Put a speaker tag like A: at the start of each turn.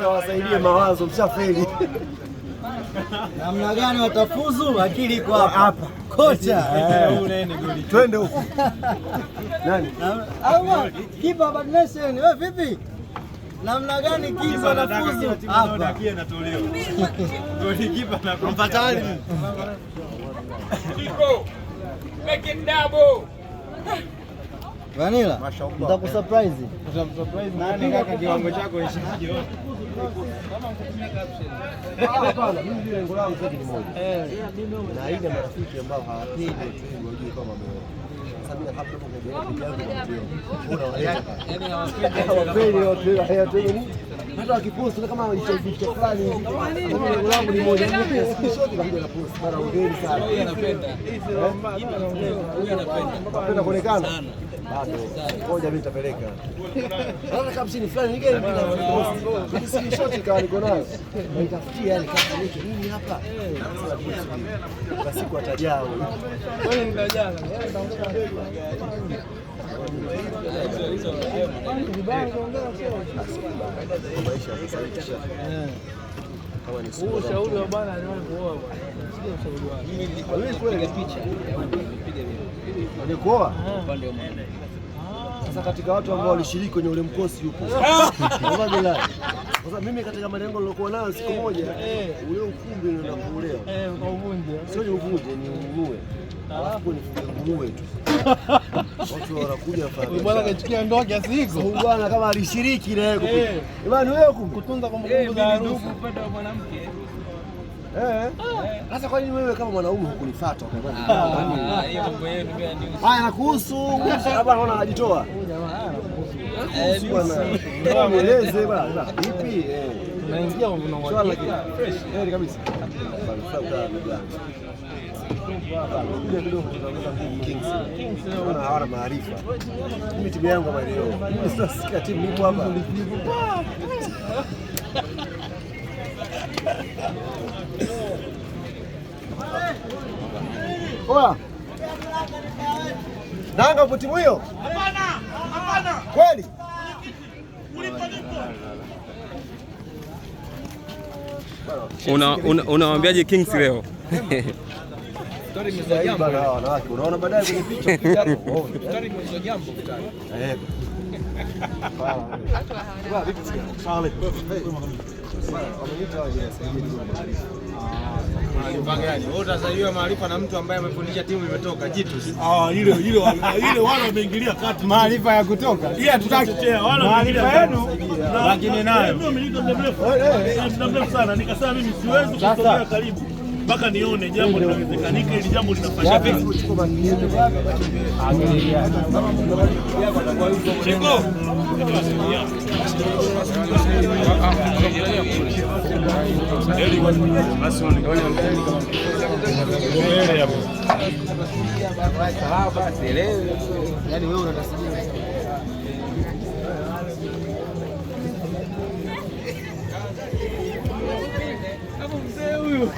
A: Wasaidie mawazo, mshafeli.
B: Namna gani watafuzu? Akili iko hapa. Kocha.
A: Twende huko. Nani?
B: Au kipa Bad Nation, wewe vipi? Namna gani Kings wanafuzu hapa?
A: Mpatani.
C: Kiko. Make it double.
B: Vanilla, nitakusurprise.
D: Nani kaka, kiwango chako ishikaje?
A: Hapana, mimi lengo langu sasa ni moja. Na aina marafiki ambao hawapendi watu wengi wajue kama wameoa. Sasa mimi hapa hapo kwa peke yangu kwa mtu wangu. Unawaleta. Hawapendi watu wengi, hawapendi nini? Hata wakipost kama walichavisha fulani hivi. Mimi lengo langu ni moja. Mimi pia screenshot nakuja na post. Bana, hongeri sana.
C: Huyu anapenda. Huyu anapenda.
A: Napenda kuonekana. Bado. Ngoja mimi nitapeleka. Naona caption fulani nige bila post. Screenshot ikawa niko nayo. Naitafutia yani caption yake nini hapa? Sasa subiri. Kwa siku atajaa huyu.
D: Kwani nitajaa.
A: Maisha ya sasa hivi kisha. Kama ni siku.
D: Ushauri wa bwana aliwahi kuoa bwana. Sikia ushauri wake.
C: Mimi nilipiga picha ya huyu, nilipiga mimi.
A: Alikuoa?
C: Upande wa mwanamke.
A: Sasa katika watu ambao walishiriki kwenye ule mkosi yupo. Wallahi billahi. Sasa mimi katika malengo nilokuwa nayo siku moja ule ukumbi ndio nakuulewa.
D: Eh, ukauvunje.
A: Sio ni uvunje, ni ununue. Alafu nifuge nguruwe tu. Watu wanakuja wafanya
D: Huyu bwana
A: biashara.
D: kachukia ndoa kiasi hiko.
A: Huyu bwana kama alishiriki na yeye kupiga.
D: Eh.
A: Bwana wewe kumbe.
D: Kutunza
C: Eh,
D: kumbukumbu za
C: mimi
D: harusi.
C: ndugu upande wa mwanamke.
A: Eh. Sasa kwa nini wewe kama mwanaume hukunifuata?
C: Ah, hiyo mambo yenu mimi hanihusu.
A: Haya nakuhusu. Hapa naona anajitoa.
C: Eh,
A: Bwana. Mweleze bwana. Vipi? Eh.
D: Tunaingia una
A: Swala la fresh. Heri kabisa. Bwana sasa ukaa ndugu yangu. Kuja kidogo tunaongeza nguvu Kings. Naona hawana maarifa. Mimi timu yangu ya maendeleo. Mimi sasa sika timu nipo hapa. Oa. Nanga upo timu hiyo?
E: Hapana, hapana.
A: Kweli?
E: Ulipo nipo.
F: Unawaambiaje Kings leo?
C: Story imezua
A: Hii
C: jambo.
A: bana hawa wanawake unaona baadaye kwenye picha ukija hapo uone.
C: Story imezua jambo mtani.
A: Eh. Bwana, vipi sikia? Salamu alaykum. Bwana, wameniita waje niwasaidie kidogo maarifa.
D: Maarifa gani? Wewe utasaidiwa maarifa na mtu ambaye amefundisha timu imetoka jitu.
E: Ah, ile ile ile wale wameingilia kati.
D: Maarifa ya kutoka.
E: Ile hatutaki. Wale
D: Maarifa
E: wameingilia
D: yenu lakini nayo.
E: Mimi wameniita muda mrefu. Muda mrefu sana. Nikasema mimi siwezi kusogea karibu mpaka nione jambo linawezekanika, ili jambo linafanyika.
A: Chukua maarifa.
E: Chiko.
B: Yaani wewe unatasikia.
C: Hapo mzee huyu.